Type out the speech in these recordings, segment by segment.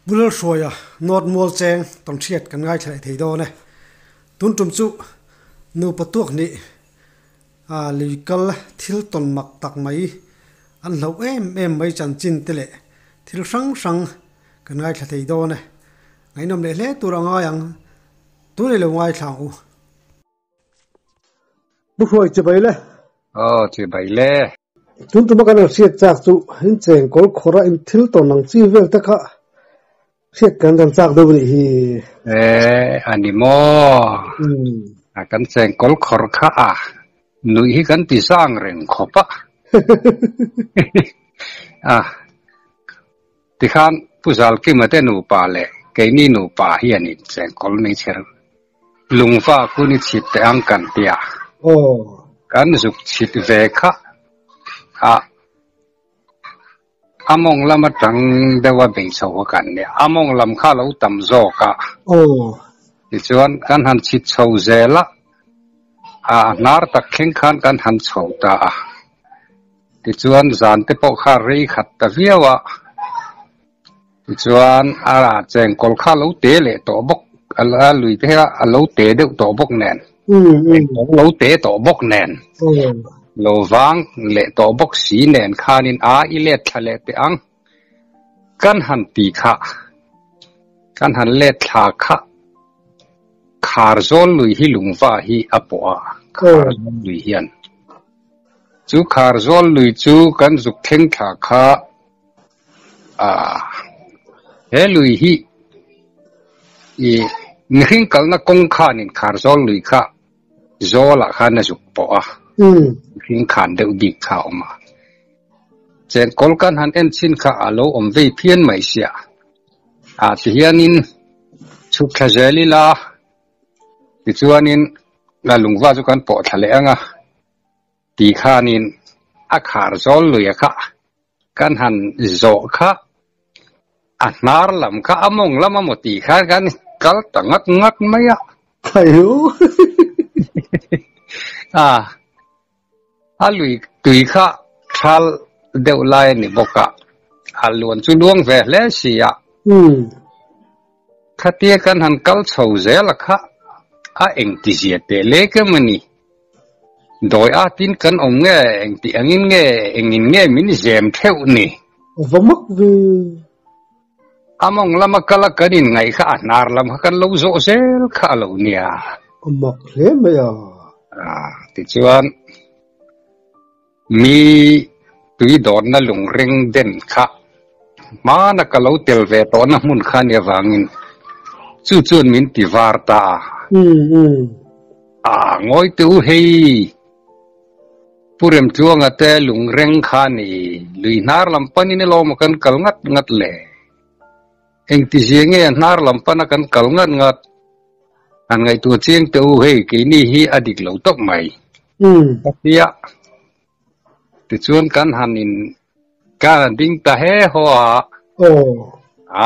Bulal hruaia North Mual cheng tawnhriat kan ngaithla leh thei dawn e. Tun tum chu nupa tuak nih a lui kal thil tawn mak tak mai an hloh em em mai chanchin te leh thil hrang hrang kan ngaithla thei dawn e. Ngaihnawm leh hle tur a ngai ang. Tun i lo ngaithla ang u. Bu hruai chi bai le. Aw chi bai le. Tun tuma kan han hriat chak chu in chengkawl khawr a in thil tawn ang chi vel te kha hriat kan kan chak deuh anih hi. Eh a ni maw? A kan chengkawl khawr kha a nuih hi kan ti zang reng khawp a. A tikhan Pu Zalkima te nupa leh keini nupa hian in chengkawl meichher Lungva kun i chhit teh ang kan ti a. Kan zuk chhit ve kha a a mawng lam atang deuh a bei chho a kan nia. A mawng lam kha a lo tam zawk a. Tichuan kan han chhit chho zel a, a hnar tak thleng khan kan han chho ta a. Tichuan zan te pawh kha rei khat ta viau a. Tichuan a chengkawl kha a lo te leh tawh bawk, a lui te kha a lo te deuh tawh bawk nen, chengkawl lo te tawh bawk nen, lo vang leh tawh bawk si nen khanin a i let thla leh teh ang kan han ti kha, kan han let thla kha khar zawl lui hi lungva hi a pawh a, khar zawl lui hian. Chu khar zawl lui chu kan zuk thleng thla kha. He lui hi i mihring kalna kawng khanin Kharzawl lui kha Zawlah khan a zuk pawh a, mihring khan deuh bik kha a awm a. Chengkawl kan han en chin kha a lo awm vei phian mai sia. Ah tihianin chhuk thla zel ila tichuanin lungva chu kan pawh thla leh ang a. Ti khanin a khar zawl lui a kha kan han zawh kha a hnar lam kha a mawng lam a maw ti khan kan kal ta ngat ngat mai a. Thaio. A a lui tui kha thal deuh lai a ni bawk a, a luan chu luang ve hle si a. Khatia kan han kal chho zel a kha a engtizia teh lek em a ni. Dawi atin kan awm nge, engtih angin nge, engin nge min zem theuh ni? Va mak ve. A mawng lama kal a kan inngaih kha a hnar lam kha kan lo zawh zel kha a lo nia. A mak hle mai a. A, tichuan mi tui dawnna lungreng den kha hmana ka lo tel ve tawhna hmun kha nia vangin chu chuan min ti var ta a. A ngawi teh u hei, Pu Remtluanga te lungreng kha ni lui hnar lam panin elaw maw kan kal ngat ngat le? Engtizia nge a hnar lam pana kan kal ngat ngat? Han ngaihtuah chiang teh u hei, keini hi a dik lo tawp mai. Ka ti a, tichuan kan han in ka han ding ta he haw a,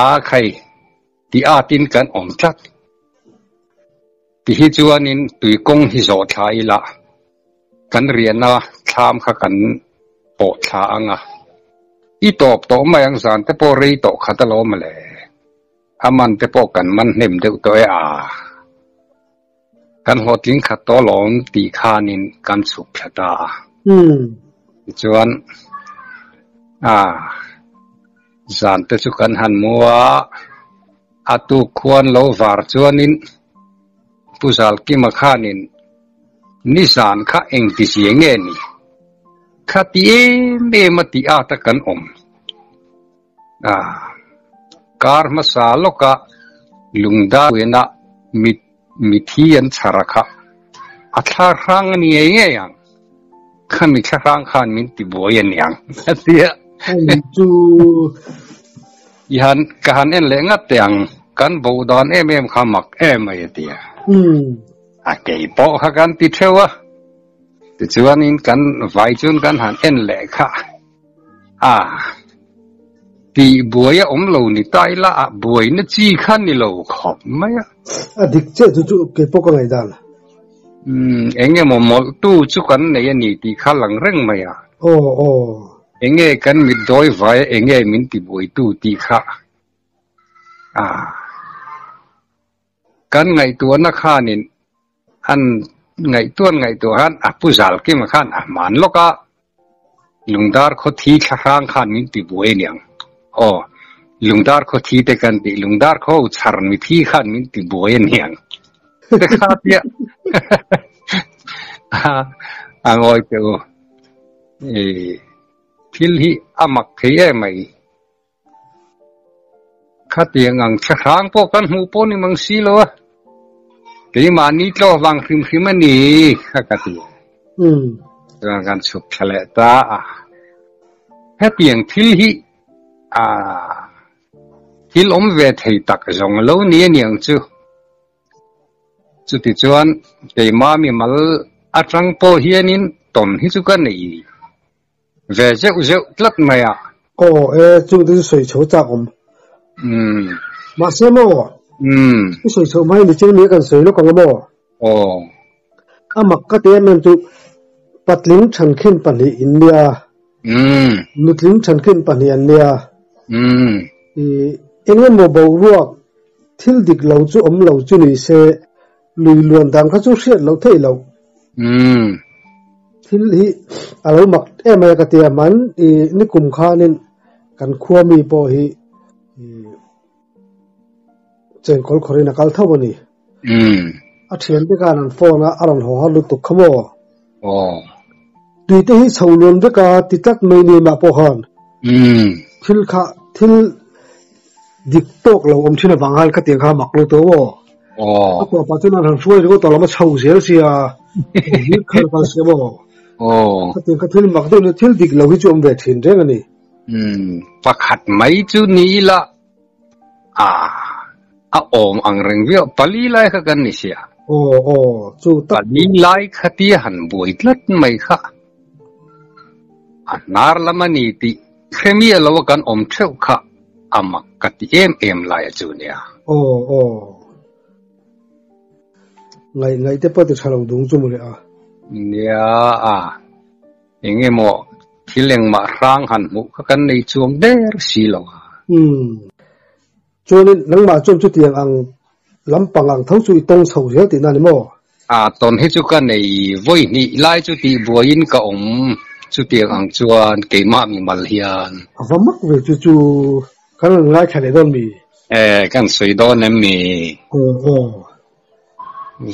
a khai ti atin kan awm tlat. Ti hi chuanin tui kawng hi zawh thla ila kan riahna thlam kha kan pawh thla ang a, i tawp tawh mai ang zan te pawh rei tawh khat alawm le, a man te pawh kan man hnem deuh tawh e a, kan hlawhtling khat tawh alawm tih khanin kan chhuk thla ta a. Tichuan a zan te chu kan han mu a. A tuk khuan lo var chuanin Pu Zalkima khanin nizan kha engtizia nge ni? Kha ti em em a tih ata kan awm. A kar hmasa lawka lungdawina mit mithi an chhar a kha a thla hrang a ni ngei ngei ang. Khami thla hrang khan min ti buai a niang a ti a. Hei chu. I han ka han en leh ngat teh ang, kan bo dan em em kha mak em mai a ti a. A kei pawh kha kan ti theuh a, tichuanin kan vai chuan kan han en leh kha a, tih buai a awm lo ni ta ila a buaina chi kha ni lo khawp mai a. A dik chiah chu chu kei pawh ka ngaihdan. Umm eng emaw mawlh tu chu kan nei a ni tih kha lang reng mai a. Aw aw. Enge kan mit dawi vai a enge min ti buai tu tih kha. A kan ngaihtuahna khanin an ngaihtuah ngaihtuah khan a pu zal kima khan a hman lawk a, Lungdar khaw thi thlahrang khan min ti buai aniang. Aw, Lungdar khaw thi te kan tih, Lungdar khaw ho chhar mi thi khan min ti buai aniang. Te kha tia a ngawi teh u. Thil hi a mak thei em mai. Khatiang ang thlahrang pawh kan hmuh pawh ni mang si lo a, keimahni tlawh vang hrim hrim a ni kha ka ti. Chuan kan chhuk thla leh ta a, hetiang thil hi thil awm ve thei tak zawng lo ni a niang chu. Chutichuan keimah mimal atang pawh hianin tawn hi chu ka nei. Ve zeuh zeuh tlat mai a. Aw e, chung te chu sawi chho chak awm. Umm. Mahse maw? Umm. I sawi chho hma hi ni chiang ni a kan sawi lawk ang a maw? Aw. A mak ka ti em em chu patling thankhin pahnih in nia. Umm. Nutling thankhin pahnih an nia. Umm. I eng emaw boruak thil dik lo chu awm lo chu ni se Lui luan dan kha chu hriat loh theih loh. Umm. Thil hi a lo mak em mai a ka ti a, man i nikum khanin kan khua mi pawh hi i chengkawl khawrin a kal tho a ni. Umm. A thian te khan an phone a, a rawn haw har lutuk kha maw? Aw. Tui te hi chho luan vek a ti tlat mai ni mah pawh khan. Umm. Thil kha thil dik tawk lo awm thin avang khan khatiang kha mak lo tawh maw? Aw. A tawpah chuan an han hruai ringawt tawh lo, a chho zel sia. Hlir khalh kal sia maw? Aw. Khatiang kha thil mak deuh ni, thil dik lo hi chu awm ve thin reng a ni. Umm. Pakhat mai chu ni ila a a awm ang reng viau, pali lai kha kan ni sia. Aw aw, chu tak. Pali lai kha tia han buai tlat mai kha a hnar lam a ni tih hre miah lo a kan awm theuh kha a mak ka ti em em lai a chu nia. Aw aw. Ngaih ngaih te pawh ti tha lo dung chu mawle a. Nia a. Eng emaw thil engmah hrang han hmuh kha kan nei chuang der si lo a. Umm. Chuanin nangmah chuan chutiang ang lampang ang tho chu i tawng chho zel tihna a ni maw? A tawn hi chu ka nei vawi hnih lai chu tih buaiin ka awm chutiang ang chuan keimah mimal hian. A va mak ve chu chu kan rawn ngaithla leh dawn mi? E, kan sawi dawn em mi? Aw aw.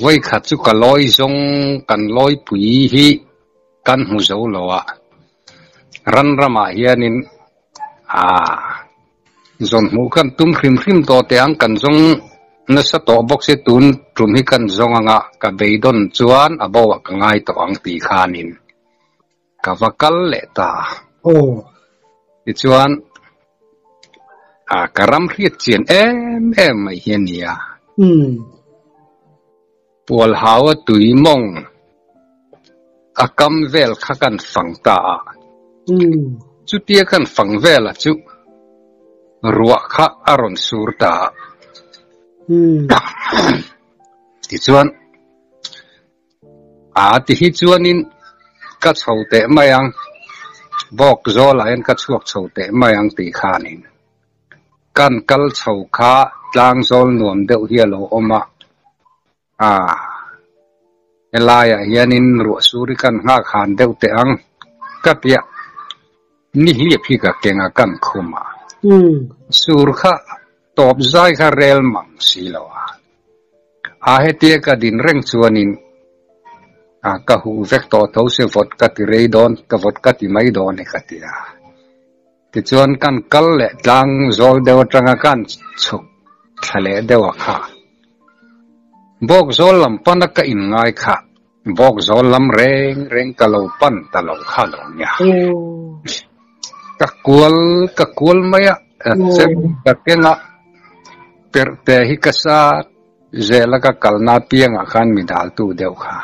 Vawi khat chu ka lawi zawng kan lawipui hi Kan hmu zo lo a, ran ramah hianin aah zawn hmuh kan tum hrim hrim tawh teh ang, kan zawng nasa tawh bawk si, tun tum hi kan zawng anga ka beidawn chuan a bo ah ka ngai tawh ang tih khanin ka va kal leh ta. Aw. Tichuan ah ka ram hriat chian em em mai hi a nia. Umm. Pualhau a tui mawng a kam vel kha kan fang ta a, chutia kan fang vela chu ruah kha a rawn sur ta a. Tichuan a ti hi chuanin ka chho teh mai ang, bawk zawlah hian ka chhuak chho teh mai ang tih khanin Kan kal chho kha tlang zawl nuam deuh hi a lo awm a, ah helaiah hianin ruah sur hi kan nghak han deuh teh ang ka tia ni hliap hi ka keng a kan khum a, sur kha tawp zai kha rel mang si lo a, a hetia ka din reng chuanin ah ka huh vek tawh tho se vawt ka ti rei dawn ka vawt ka ti mai dawn e ka tia. Tichuan kan kal leh tlang zawl deuh atanga kan chhuk thla leh deuh a kha. Bawk zawl lam pana ka inngai kha bawk zawl lam reng reng ka lo pan ta lo kha lo nia. Ka kual ka kual mai a, chem ka keng a, perh te hi ka sa zel a ka kalna piangah khan mi daltu deuh kha.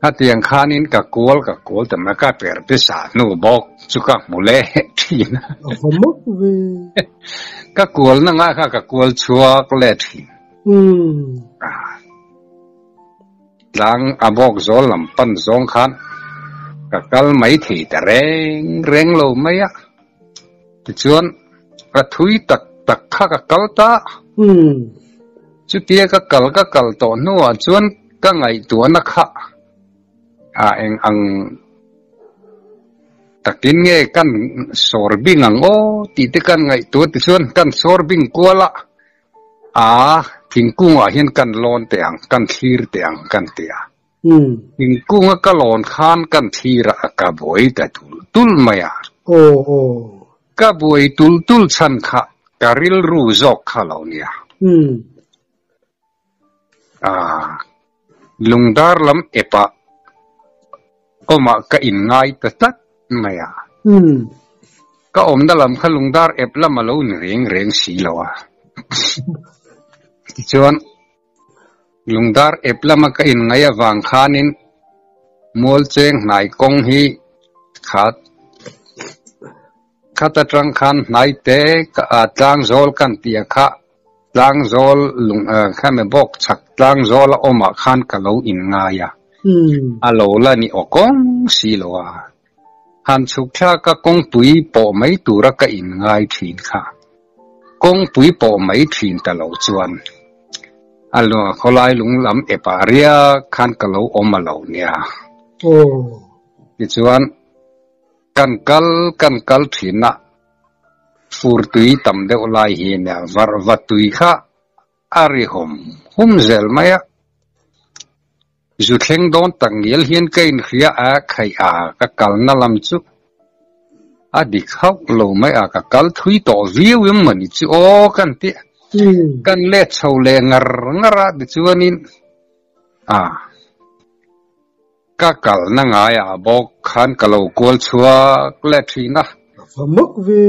Hetiang khanin ka kual ka kual ta mai ka per te sa hnu bawk chu ka hmu leh thin a. A va mak ve. Ka kual na ngai kha ka kual chhuak leh thin. Tlang a bawk zawl lam pan zawng khan ka kal mai thei ta reng reng lo mai a. Tichuan ka thui tak tak kha. kha ka kal ta. Chutia ka kal ka kal tawh hnuah chuan ka ngaihtuahna kha a eng ang takin nge kan sawr bing ang aw tih te kan ngaihtuah tichuan kan sawr bing kual a, a thingkungah hian kan lawn teh ang, kan thlir teh ang kan ti a. Thingkunga ka lawn khan kan thlir a ka buai ta tul tul mai a. Ka buai tul tul chhan kha ka rilru zawk kha lo nia. A, lungdar lam epah awmah ka inngai ta tlat mai a. Ka awmna lam kha lungdar ep lam a lo ni reng reng si lo a. Tichuan, lungdar ep lama ka inngaih avang khanin Mualcheng hnai kawng hi khat khat atang khan hnai te tlangzawl kan tih a kha Tlangzawl lung khame bawk chhak tlangzawl a awmah khan ka lo inngai a, a lo la ni aw kawng si lo a. Han chhuk thlak a kawngpui pawh mai tura ka inngai thin kha. Kawngpui pawh mai thin ta lo chuan a khawlai lung lam epah riak khan ka lo awm a lo nia. Tichuan kan kal kan kal thin a. Fur tui tam deuh lai hi nia varhva tui kha a ri hawm hum zel mai a. Zu thleng dawn tak ngial hian ka inhria a, khaih a ka kalna lam chu a dik hauh lo mai a, ka kal thui tawh viau em mawni chu aw kan ti a. Kan let chho leh ngar ngar a tichuanin a. Ka kalna ngaiah bawk khan ka lo kual chhuak leh thin a. A va mak ve.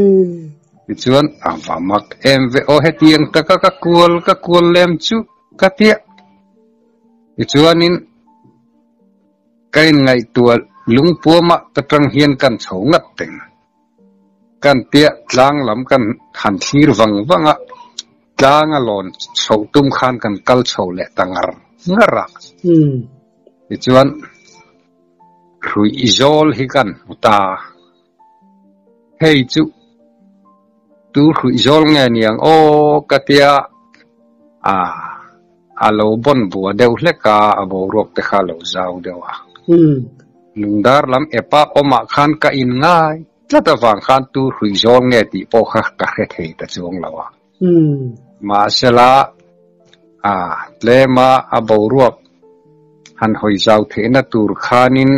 Tichuan, a va mak em ve aw hetiang taka ka kual ka kual lem chu ka tia. Tichuanin, ka inngaihtuah lungpuamah ta tang hian kan chho ngat teng. Kan tia tlang lam kan han thlir vang vang a, tlang a lawn chhoh tum khan kan kal chho leh ta ngar ngar a. Tichuan, hruihzawl hi kan hmu ta. Hei chu tu hruihzawl nge niang aw ka tia a, a lo bawn bua deuh hlek a, a boruak te kha a lo zau deuh a. Lungdar lam epa awmah khan ka inngai tlat avang khan tu hruihzawl nge tih pawh kha ka hre thei ta chuang lo a. Mahsela, a tlema a boruak han hawi zau theihna tur khanin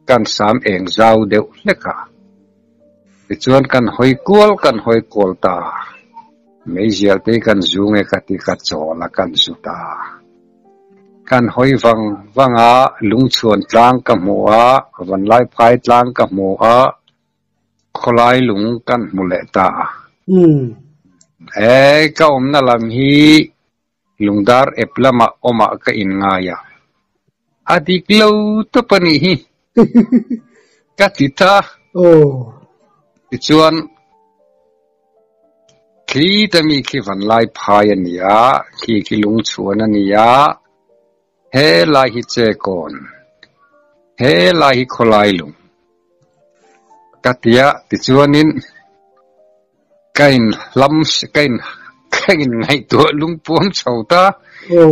kan sam eng zau deuh hlek a. Tichuan kan hawi kual kan hawi kual ta. Meizial te hi kan zu nge ka ti ka chawl a kan zu ta. Kan hawi vang vang a, lungchhuan tlang ka hmu a, vanlaiphai tlang ka hmu a, Khawlai lung kan hmu leh ta a. He ka awmna lam hi lungdar ep lamah awmah ka inngai a. A dik lo tawp a nih hi. Ka ti ta. Tichuan, khi ta mi khi vanlai phai a ni a, khi khi lungchhuan a ni a. He lai hi che kawn, he lai hi khawlai lung ka ti a, tichuanin ka in hlam ka in ka in ngaihtuah lungpuam chho ta,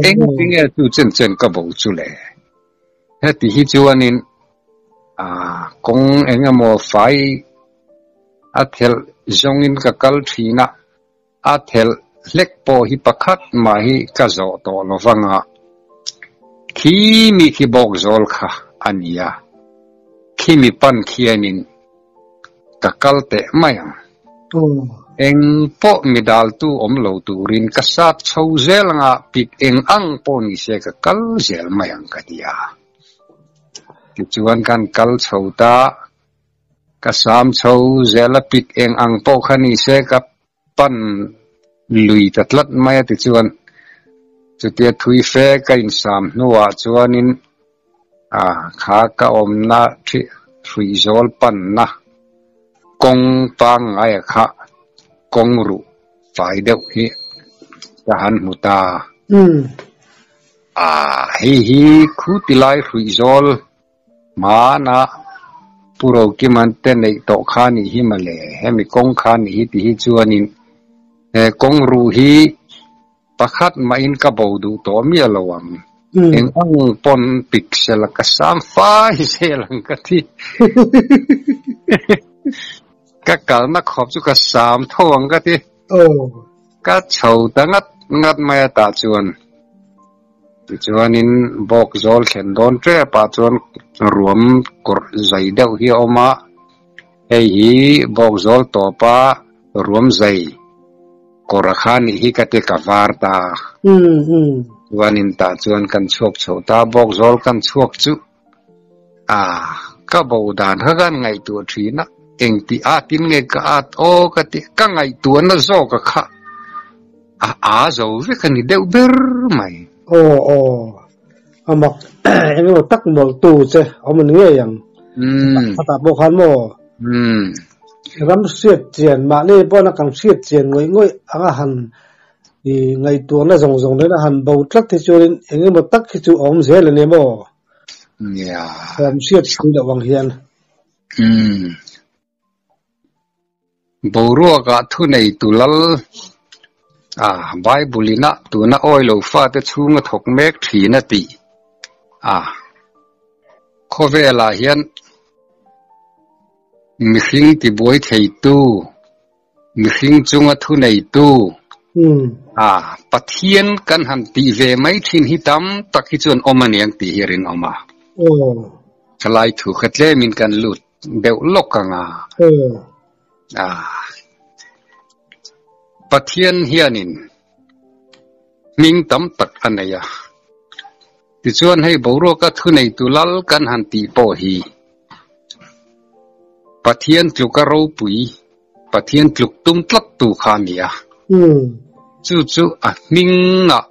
engti nge chu chen chen ka bo chu le? Heti hi chuanin ah kawng eng emaw fai a thelh zawngin ka kal thin a. A thelh hlek pawh hi pakhat mah hi ka zawh tawh lo vang a, khi mi khi bawk zawl kha a ni a, khi mi pan khianin ka kal teh mai ang. Eng pawh mi daltu awm lo turin ka sat chho zel ang a, pik eng ang pawh ni se ka kal zel mai ang ka ti a. Tichuan kan kal chho ta. Ka sam chho zel a pik eng ang pawh kha ni se ka pan lui ta tlat mai a tichuan chutia thui fe ka insam hnuah chuanin a kha ka awmna hruihzawl panna kawng pangngai a kha kawng ruh fai deuh hi ka han hmu ta. A hei hi khu tilai hruihzawl Hmana Pu Rokiman te neih tawh kha nih hi mawle, hemi kawng kha nih hi ti hi chuanin He kawng ruh hi pakhat mahin ka bo duh tawh miah lo ang. Eng ang pawn pik sela ka sam fai zel ang ka ti. Ka kalna khawp chu ka sam tho ang ka ti. Ka chho ta ngat ngat mai a tah chuan. Tichuanin bawk zawl thlen dawn tep ah chuan ruam kawrh zai deuh hi a awm a, hei hi bawk zawl tawpa ruam zai kawrh a kha nih hi ka ti ka var ta a. Chuanin tah chuan kan chhuak chho ta, bawk zawl kan chhuak chu a ka bo dan kha kan ngaihtuah thin a, engti at in nge ka at aw ka ti, ka ngaihtuahna zawk a kha a a zo vek a ni deuh ber mai. Aw aw, a mak eng emaw tak mawlh tu che awm a ni ngei ang. Khatah pawh khan maw ram hriat chian mahni pawh na kan hriat chian ngawih ngawih anga han i ngaihtuahna zawng zawng nena han bo tlat hi chuanin eng emaw tak hi chu a awm zel a ni maw? Nia. Thawm hriat pui loh ang hian. Umm. Boruakah thuneitu lal a Bible ina tuna awi lo fate chhunga thawk mek thin a tih a khawvelah hian mihring tibuai theitu Mihring chunga thuneitu a Pathian kan han tih ve mai thin hi tam tak hi chuan awm a niang tih hi a rinawm a. Thalai thu kha tlemin kan lut deuh lawk ang a. A Pathian hianin hming tam tak a nei a. Tichuan hei boruaka thuneitu lal kan han tih pawh hi Pathian tluka ropui, Pathian tluk tum tlat tu kha a ni a. Chu chu a hmingah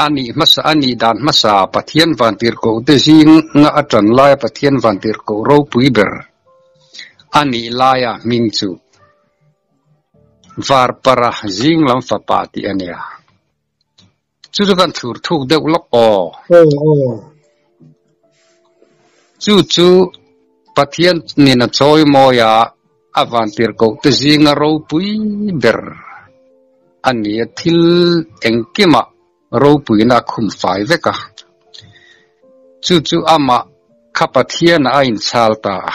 a nih hmasa, a nih dan hmasa Pathian vantirhkoh te zinga a tan laia Pathian vantirhkoh ropui ber a nih laia hming chu Varpara zing lam fapa tih a nia. Chu chu kan thlur thuk deuh lawk aw. Chu chu Pathian nin a chawi mawi a, a vantirhkoh te zinga ropui ber a ni a, thil engkimah ropuina a khum fai vek a. Chu chu amah kha Pathianah a inchhal ta a.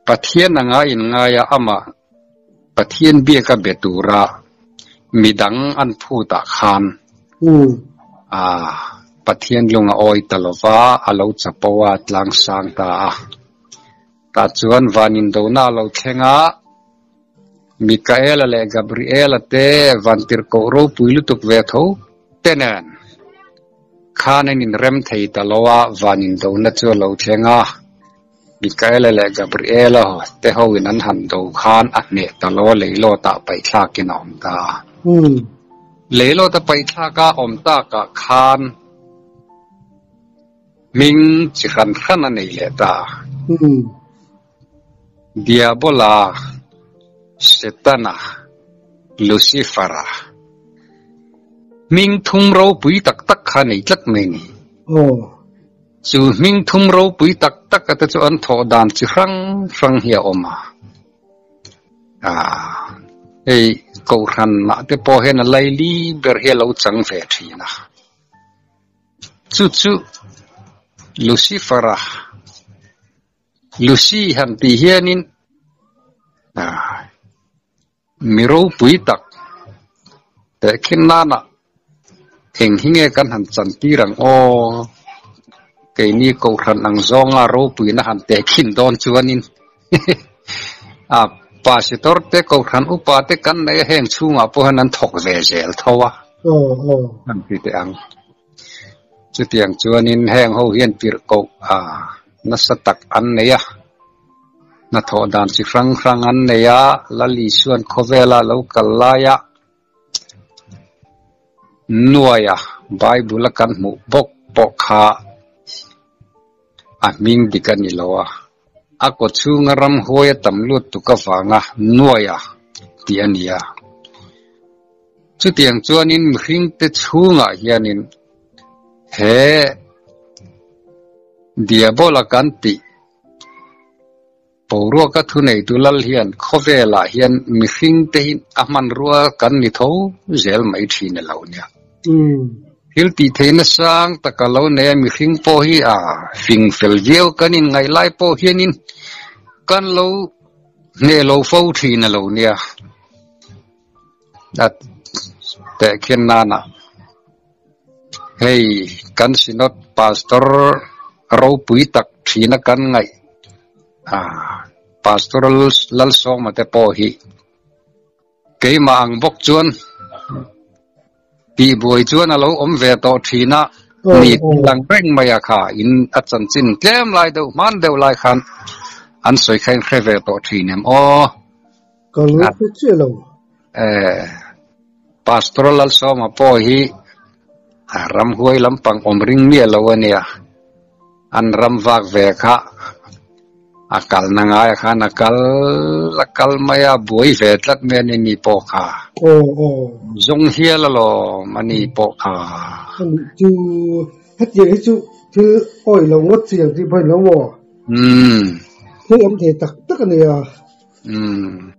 Pathian anga inngai a, amah Pathian biaka be tura midang an phutah khan Pathian lung a awi ta lo va, a lo chapo a, tlang sang ta a. Tah chuan van indona a lo thleng a, Mikaela leh Gabriela te vantirhkoh ropui lutuk ve tho te nen khan an inrem thei ta lo a, van indona chu a lo thleng a. Mikaela leh Gabriela te hoin an han do khan a hneh ta lo a, leilawtah paihthlakin a awm ta a. Leilawta paihthlaka awm takah khan hming chi hran hran a nei leh ta a. Diabola, Setana, Lucifera hming thum ropui tak tak kha a nei tlat mai a ni. Chu hming thum ropui tak tak ate chu an thawh dan chi hrang hrang hi a awm a. Aaa hei Kohhran ah te pawh hian a laili ber hi a lo chang ve thin a. Chu chu Lucifer-a Lucy han tih hianin aaa Mi ropui tak tehkhin nana eng hi nge kan han chantir ang aw? Keini Kohhran ang zawnga ropuina han tehkhin dawn chuanin a Pastor te Kohhran upa te kan nei a heng chhungah pawh hian an thawk ve zel tho a an ti teh ang. Chutiang chuanin heng ho hian tirhkoh a nasa tak an nei a. Hnathawh dan chi hrang hrang an nei a, Lal Isuan khawvela lo kal laia nuaia Bible a kan hmuh bawk pawh kha a hming dik a ni lo a, a kaw chhunga ramhuai a tam lut tuk avanga nuaia tih a ni a. Chutiang chuanin mihringte chhungah hianin he Diabola kan tih. Boruaka thuneitu lal hian khawvelah hian mihringte hi a hmanrua kan ni tho zel mai thin a lo nia. Thil tih theihna sang tak a lo nei a, mihring pawh hi a fing fel viau kan inngaih lai pawh hianin kan lo hneh lo fo thin a lo nia. A tehkhin nana hei kan Synod Pastor ropui tak thina kan ngaih Pastor Lalsawma te pawh hi keimah ang bawk chuan tihbuai chuan a lo awm ve tawh thin a, ni lang reng mai a kha in a chanchin tlem lai deuh hman deuh lai khan an sawi kha in hre ve tawh thin em aw. Ka lo hre chiah lo. Eh, Pastor Lalsawma pawh hi ramhuai lampang awm ring miah lo a nia. An ram vak ve kha a kalna ngaia khan a kal a kal mai a, buai ve tlat mai a ni ni pawh kha. Aw aw. Zawng hial alawm a ni pawh kha. A nih chu, hetiang hi chu thil awih lo ngawt chi ang tih pawhin lo maw? Umm. Thil awm thei tak tak a nia. Umm.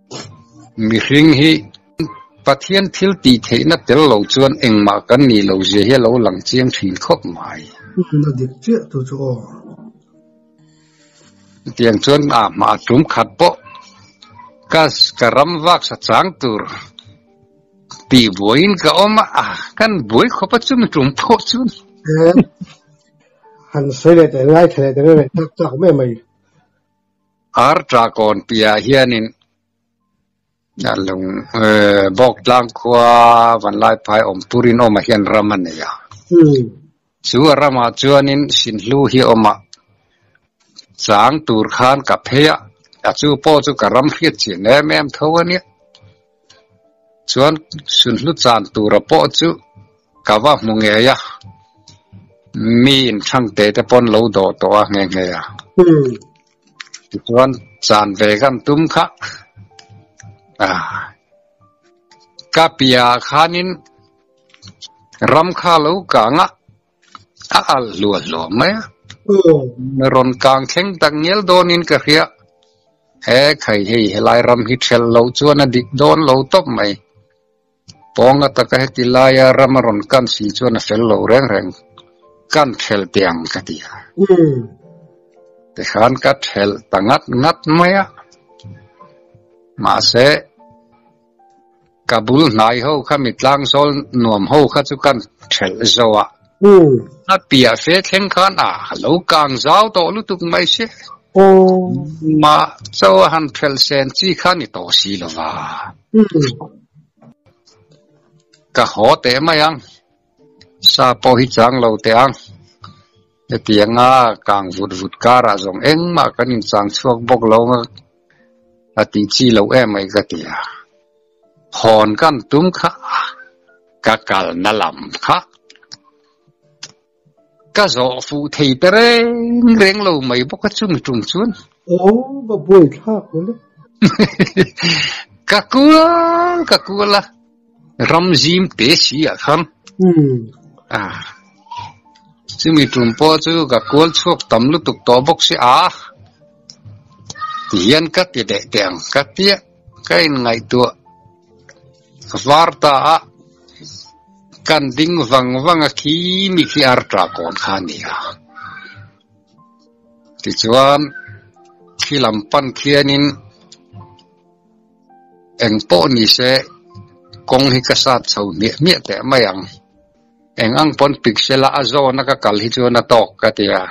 Mihring hi Pathian thil tih theihna tel lo chuan engmah kan nih lo zia hi a lo lang chiang thin khawp mai. Umm a dik chiah tu chu aw. Chutiang chuan a hma tum khat pawh ka ka ram vak sa chang tur tih buaiin ka awm a, kan buai khawp a chumi tum pawh chuan. Han sawi leh teh ngai tha leh teh reng tak tak mai mai. Ar ta kawn piah hianin lung Bawktlang khua Vanlaiphai awm turin awmah hian ram a nei a. Chu a ramah chuanin Sinhlu hi a awm a, chang tur khan ka phei a, a chu pawh chu ka ram hriat chian em em tho a nia. Chuan Sunhlu chan tura pawh chu ka va hmu ngei a, mi inthang te te pawn lo dawh tawh a nghe nghe a. Tichuan chan ve kan tum kha a ka piah khanin ram kha lo kang a, a alh hluah hluah mai a. Rawn kang thleng tak ngial dawnin ka hria. He khai hei helai ram hi ṭhelh loh chuan a dik dawn lo tawp mai. Pawnga taka heti laia ram a rawn kan si chuan a fel lo reng reng. Kan ṭhelh teh ang ka ti a. Tikhan ka ṭhelh ta ngat ngat mai a. Mahse, ka bul hnai ho kha mi tlangzawl nuam ho kha chu kan ṭhelh zo a. A piah fe thleng khan a lo kang zau tawh lutuk mai si. Mah cho a han ṭhelh sen chi kha ni tawh si lo va. Ka haw teh mai ang. Sa pawh hi chang lo teh ang. Hetianga kang vut vut karah zawng engmah kan inchang chhuak bawk lo a tih chi loh em mai ka ti a. Hawn kan tum kha ka kalna lam kha ka zawh fuh thei ta reng reng lo mai bawk a chumi tum chuan. Aw va buai thlak lo le. Ka kual ka kual a ram zim te si ah khan. Chumi tum pawh chu ka kual chhuak tam lutuk tawh bawk si a. Tihian ka ti leh teh ang ka tia. Ka inngaihtuah var ta a, kan ding vang vang a khi mi khi ar ta kawn kha a ni a. Tichuan, khi lam pan khianin eng pawh ni se kawng hi ka sat chho hmiah hmiah teh mai ang. Eng ang pawn pixel a a zawn a ka kal hi chuan a tawk ka ti a.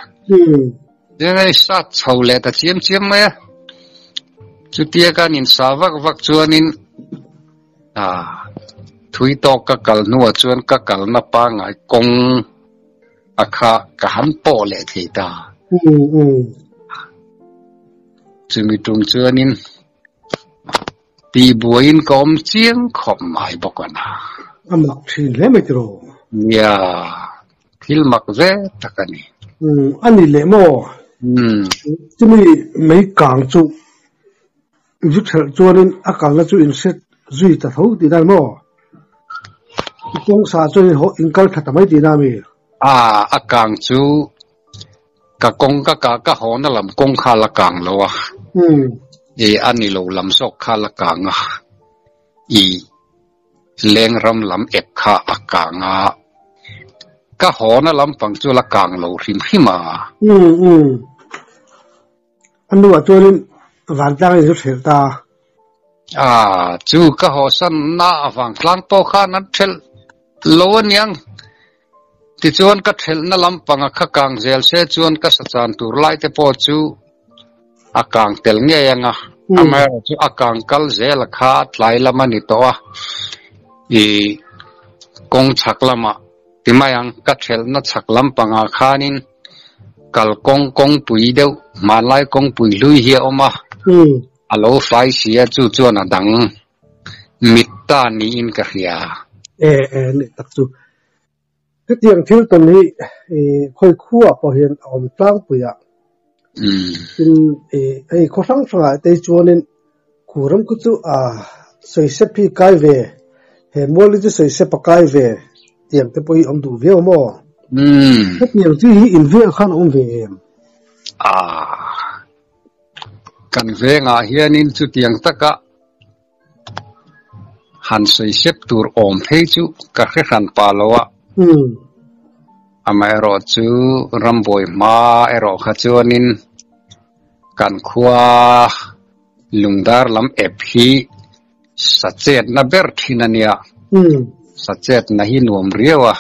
Chuan a sat chho leh ta chiam chiam mai a. Chutia kan insa vak vak chuanin thui tawk ka kal hnuah chuan ka kalna pangngai kawng a kha ka han pawh leh thei ta. Chumi tum chuanin Tihbuaiin ka awm chiang khawp mai bawk a na. A mak thin hle mai tiraw? Nia, thil mak ve tak a ni. Umm, a ni leh maw? Umm. Chumi mei kang chu zu thelh chuanin a kalna chu in hret zui ta tho tih dan maw? I kawngsa chuan in kal tha ta mai tihna a mi? A, a kang chu. Ka kawng ka kah ka haw na lam kawng kha la kang lo a, i a ni lo lam zawk kha la kang a, i leng ram lam ep kha a kang a, ka haw na lampang chu la kang lo hrim hrim a. A hnuah chuanin vantlang in zu thelh ta. A, chu ka haw san na avang tlang pawh khan an thelh lo aniang. Tichuan ka thelhna lampanga kha kang zel se chuan ka sachan tur lai te pawh chu a kang tel ngei ang a. Amaherawhchu chu a kang kal zel a kha tlai lam a ni tawh a, i kawng chhak lamah ti mai ang ka thelhna chhak lampangah khanin kalkawng kawngpui deuh hmanlai kawngpui hlui hi a awm a, a lo fai si a chu chuan a dang mit ta niin ka hria. E e ni tak chu. Hetiang thil tawn hi khawi khuaah pawh hian a awm tlangpui a. Tin hei khaw hrang hrangah te hi chuanin khu ram khu chu a sawisep hi kai ve, he mual hi chu sawisep a kai ve tiang te pawh hi awm duh viau maw? Hetiang chi hi in vengah khan a awm ve em? Kan vengah hianin chutiang taka Han sawi sep tur awm phei chu ka hre hran pa lo a. Amaherawh chu rambuai hma erawh kha chuanin kan khua lungdar lam ep hi sachetna ber thin a nia. Sachetna hi nuam riau a,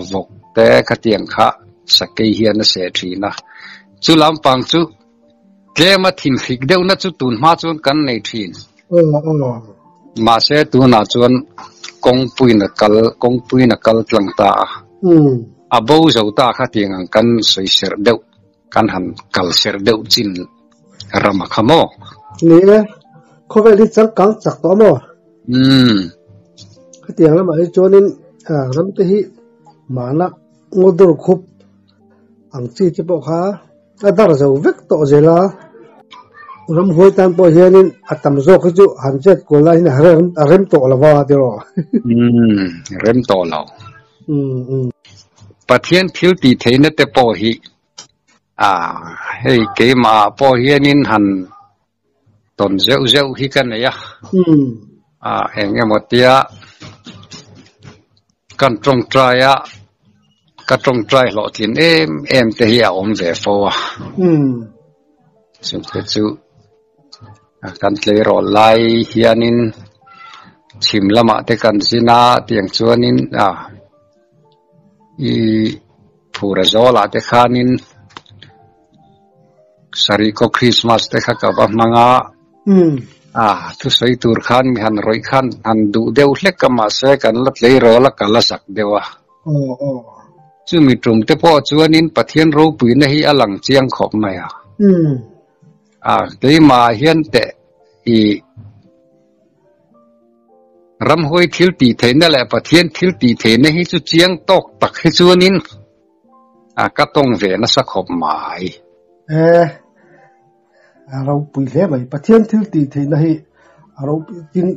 vawk te khatiang kha sakei hian a seh thin a. Chu lampang chu Tlema thinhrik deuhna chu tun hma chuan kan nei thin. Mahse tunah chuan kawngpuiin a kal, kawngpuiin a kal tlang ta a. A bo zo ta kha tiang ang kan sawi serh deuh, kan han kal serh deuh chin ram a kha maw? Ni e, khawvel hi changkang chak tawh maw? Khatiang lamah hi chuanin ramte hi mahna ngawdawr khup ang chi te pawh kha a dar zo vek tawh zel a, ramhuai tan pawh hianin a tam zawk hi chu han chet kual lai hian a rem tawh lo va tiraw. Umm rem tawh lo. Pathian thil tih theihna te pawh hi a hei keimah ah pawh hianin han tawn zeuh zeuh hi ka nei a, a eng emaw tia kan tawngtai a, ka tawngtai hlawhtlin em em te hi a awm ve fo a, chungte chu kan tleirawl lai hianin chhim lamah te kan zin a tiang chuanin a i phura zawlah te khanin. Sariko Christmas te kha ka va hmang a, a thusawi tur khan mi han rawih khan han duh deuh hlek a mahse kan la tleirawl a ka la zak deuh a. Chumi tum te pawh chuanin Pathian ropuina hi a lang chiang khawp mai a. A keimah hian teh i ramhuai thil tih theihna leh Pathian thil tih theihna hi chu chiang tawk tak hi chuanin A ka tawng ve nasa khawp mai. E, a ropui hle mai. Pathian thil tih theihna hi a ropui tin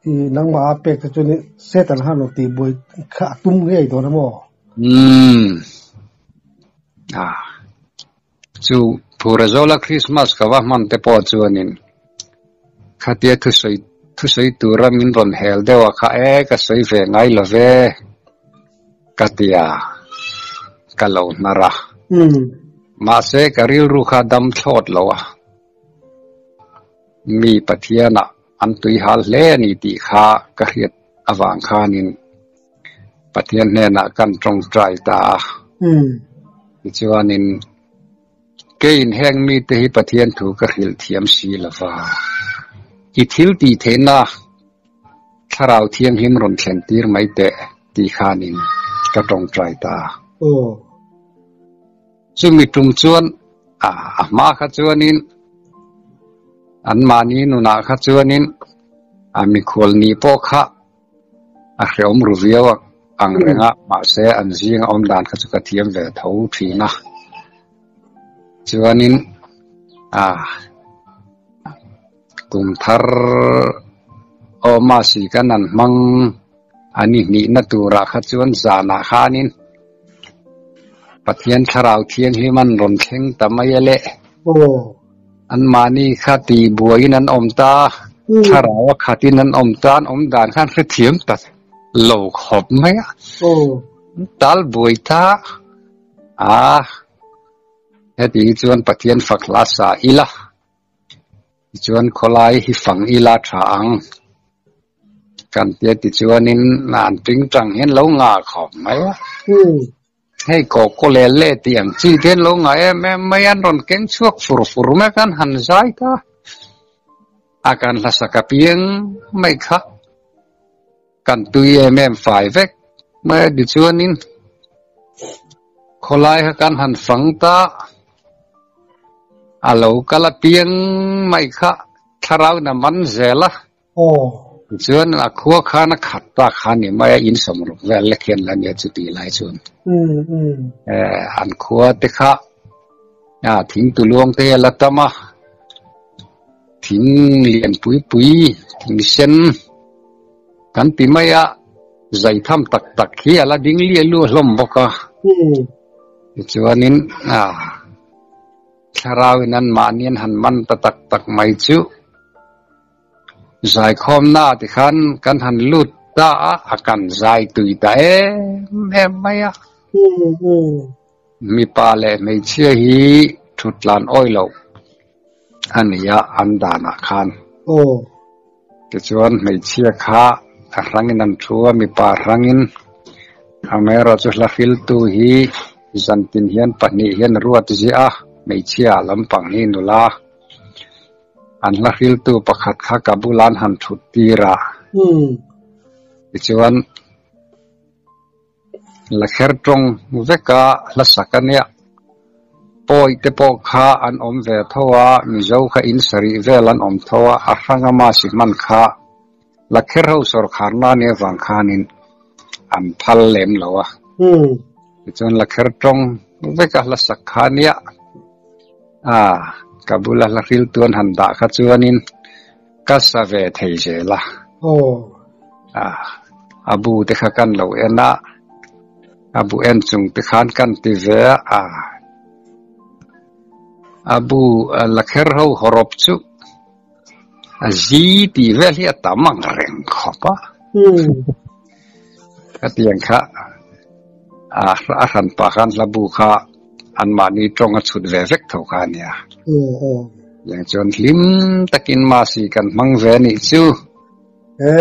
i nangmah a pek te chuan Satan khan rawn tih buai kha a tum ngei dawn a maw? Umm. A chu Phurazawla Christmas ka va hman te pawh chuanin khatia thusawi thusawi tura min rawn hel deuh a kha e ka sawi ve ngai lo ve. Ka ti a, ka lo hnar a. Mahse ka rilru kha dam thlawt lo a, mi Pathianah an tui hal hle a ni tih kha ka hriat avang khanin Pathian hnenah kan tawngtai ta a. Tichuanin keiin heng mite hi Pathian thu ka hrilh thiam si lova, i thil tih theihna Thlarau Thianghlim rawn thlen tir mai teh tih khanin ka tawngtai ta. Chumi tum chuan a hma kha chuanin anmahni nunah kha chuanin a mikhual nih pawh kha a hreawm ru viau ang reng a, mahse an zinga awm dan kha chu ka thiam ve tho thin a. Chuanin a. Kum thar awma si kan han hmang a ni hnihna turah kha chuan zanah khanin Pathian thlarau thianghlim an rawn thleng ta mai a le. Anmahni kha tihbuaiin an awm ta, thlarau a khatin an awm ta, an awm dan kha an hrethiam ta lo khawp mai a. An tal buai ta a, heti hi chuan Pathian fak hla sa ila. Tichuan khawlai hi fang ila tha ang kan tia tichuanin an tingtang hian lo ngah khawp mai a. Hei kaw kaw lel leh tih ang chi te hian lo ngah em em mai a, an rawn keng chhuak fur fur mai khan han zai ta a kan hlasak apiang mai kha kan tui em em fai vek mai a tichuanin khawlai kha kan han fang ta a lo kal apiang mai kha thlarau in a man zel a tichuan a khua khan a khat ta kha ni mai a in sawmruk vel lek hian la nia chuti lai chuan an khua te kha thing tuluang te hi a la tam a. Thing lian pui pui, thing sen kan ti mai a, zai tham tak tak hi a la ding liah luah hlawm bawk a. Tichuanin thlarauin anmahni an han man ta tak tak mai chu zaikhawmna tikhan kan han lut ta a, a kan zai tui ta em em mai a. Mipa leh hmeichhia hi thut tlan awi loh a ni a, an danah khan. Tichuan hmeichhia kha a hrangin an thu a, mipa hrangin. Amaherawhchu hla hriltu hi zantin hian pahnih hian a ruat ziah a, hmeichhia lampang hi nula. An hla hriltu pakhat kha ka bulah an han thut tir a. Tichuan. La kher tawng veka hla sak a nia. Pawi te pawh kha an awm ve tho a, Mizo kha in sarih vel an awm tho a, a hranga masi hman kha la kher ho sawrkhar na nia vang khanin an phal lem lo a. Tichuan la kher tawng veka hla sak kha a nia. A, ka bula hla hriltu an han dah kha chuanin Ka sa ve thei zel a. A, a bu te kha kan lo en a, a bu en chung te khan kan ti ve a, a, a bu la kher ho hawrawp chu a zi tih vel hi a tam ang reng khawp a. Khatiang kha a a hran pah khan hla bu kha anmahni tawng a chhut ve vek tho kha a nia. Tiang chuan hlim takin Masi kan hmang ve a nih chu. E,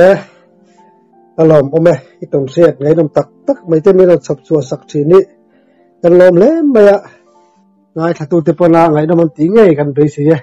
ka lawm awm e, i tawn hriat ngaihnawm tak tak mai te min rawn chhawp chhuah sak thin hi kan lawm hle mai a, ngaithlatute pawna ngaihnawm an tih ngei kan beisei e.